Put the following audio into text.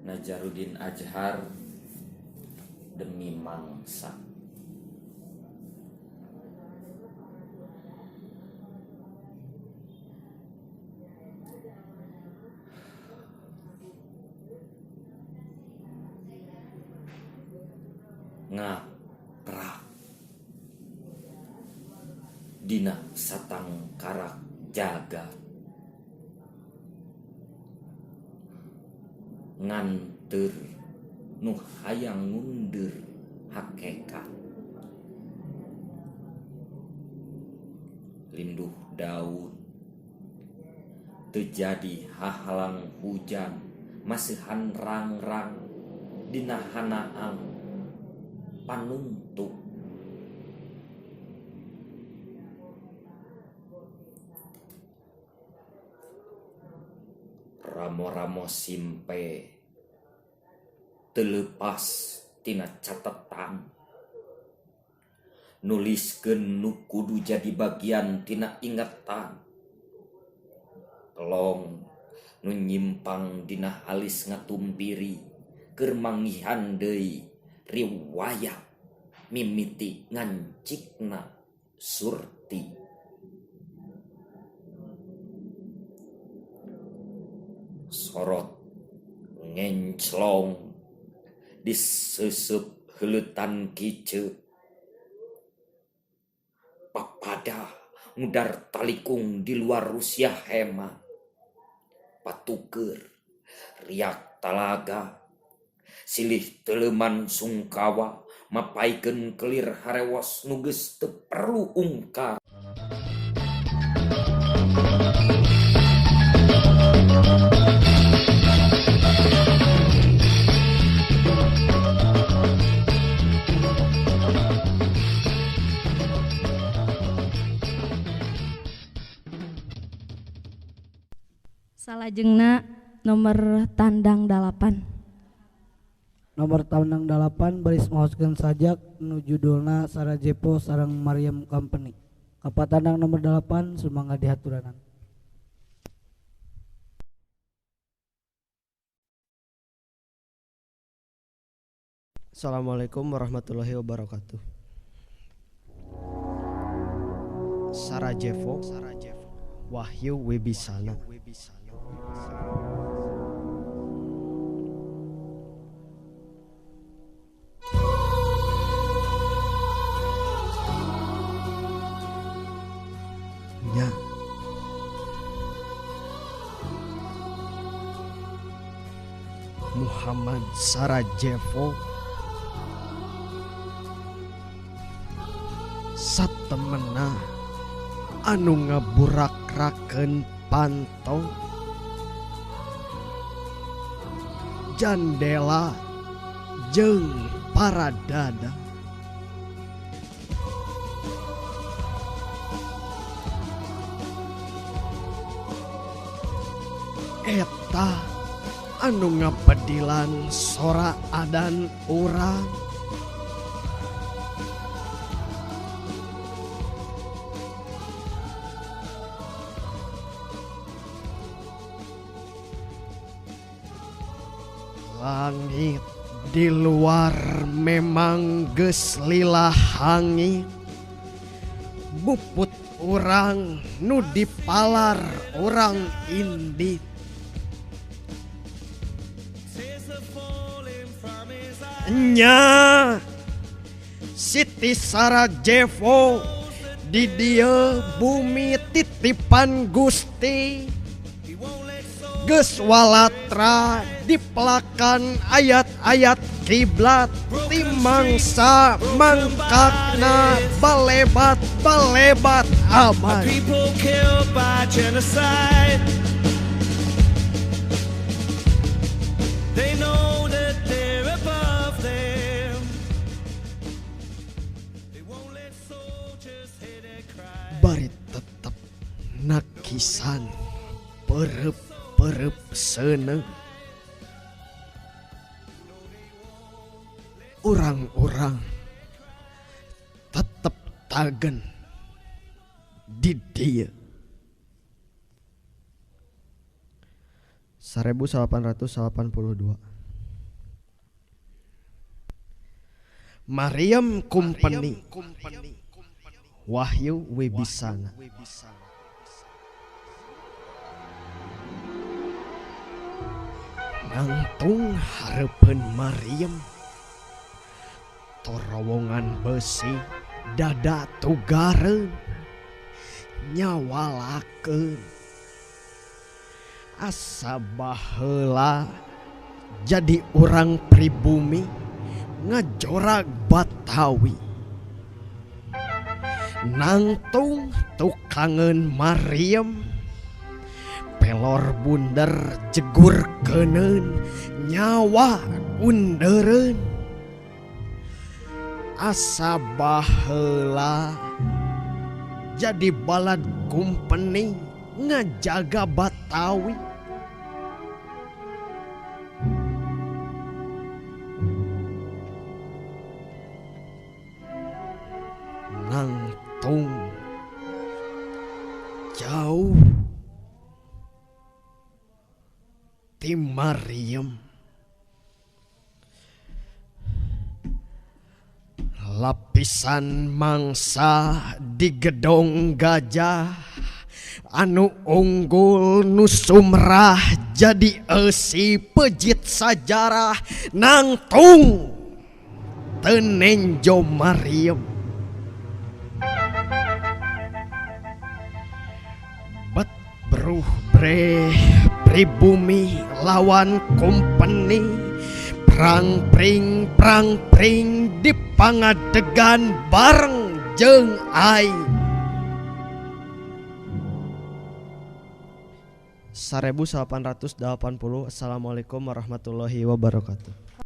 Najarudin Azhar demi mangsa. Ngaprak dina satangkarak jaga nganteur nu hayang ngundur hakekat linduh daun teu jadi hahalang hujan masihan rang-rang dina hanaang panungtuk. Ramo-ramo simpe teu leupas tina catetan nuliskeun nu kudu jadi bagian tina ingetan kelong nu nyimpang dina alis ngatumpiri keur manggihan deui riwayat mimiti ngancikna surti. Sorot ngenclong diseusup heuleutan kice papada ngudar talikung di luar Rusia hema patuker riak talaga silih teleuman sungkawa mapaikeun kelir harewos nu geus teu perlu ungkar. Salajengna nomor tandang 8. Nomor tandang 8 baris maoskeun sajak nu judulna Sarajevo sareng Maryam Company. Kapatandang nomor 8 sumangga dihaturanan. Assalamualaikum warahmatullahi wabarakatuh. Sarajevo, Wahyu Wibisana. Nya. Muhammad Sarajevo satemena anu ngaburakrakeun panto jandela jeung paradada. Eta anu ngapedilan sora adan urang. Langit di luar memang geus lila hangit, buput urang nu dipalar urang indit. Nya Siti Sarajevo di dieu bumi titipan Gusti, geus walatra dipelakan ayat-ayat kiblat ti mangsa mangkakna balebat balebat aman. Bari tetep nakisan perep-perep seuneu. Urang-urang tetep tagen di dieu. 1882. Mariam Company Wahyu Wibisana. Nangtung hareupeun Mariam torowongan besi dada tugareun nyawalakeun asa baheula jadi urang pribumi ngajorag Batawi. Nangtung tukangeun Mariam pelor bunder jegur keuneun nyawa undereun asa baheula jadi balad kumpeni ngajaga Batawi. Nangtung jauh ti Mariam lapisan mangsa di gedong gajah anu unggul nu sumrah jadi eusi pejit sajarah. Nangtung teu nenjo Mariam bet bruh breh pribumi lawan kumpeni prang pring di pangadegan bareng jeung aing. 1880. Assalamualaikum warahmatullahi wabarakatuh.